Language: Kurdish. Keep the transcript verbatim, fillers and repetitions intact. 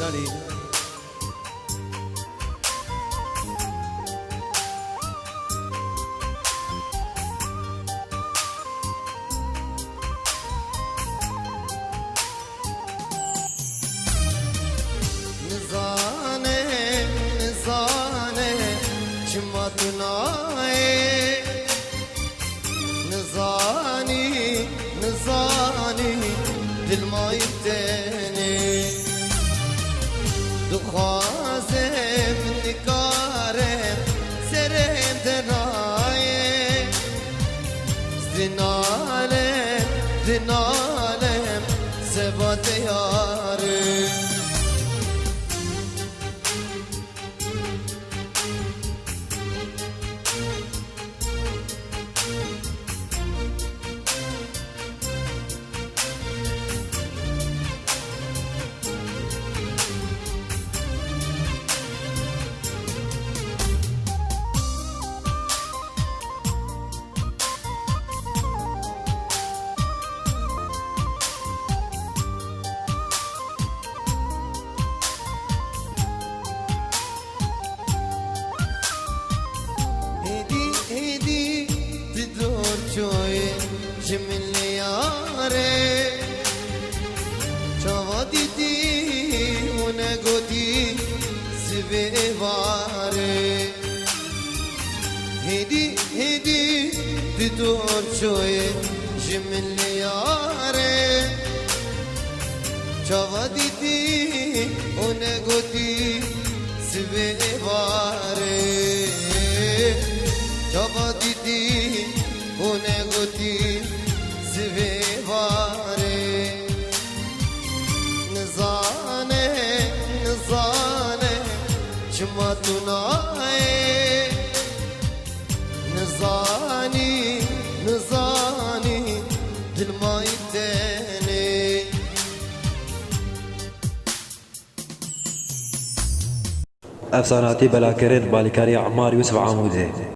Darî. Nizane, nizane, çima tu nayê? Nizanî, nizanî, dil ma yî tenê. Dixwazim, nikarim, serê min de nayê. Dinalem, dinalem, seba te yar e. Êdî, êdî, tu dor çûyî ji min lê yare. Çawa dîtî û negotî sibê êvarê. Hêdî, hêdî, tu dor çûyî ji min lê yare. Çawa dîtî û negotî sibê êvarê. Çawa dîtî û negotî sibê êvarê. Nizane, nizane, çima tu nayê? Nizanî, nizanî, dil ma yî tenê. Ev sahne hatî belakirin bi alîkariya Emar Yûsif Amûdê.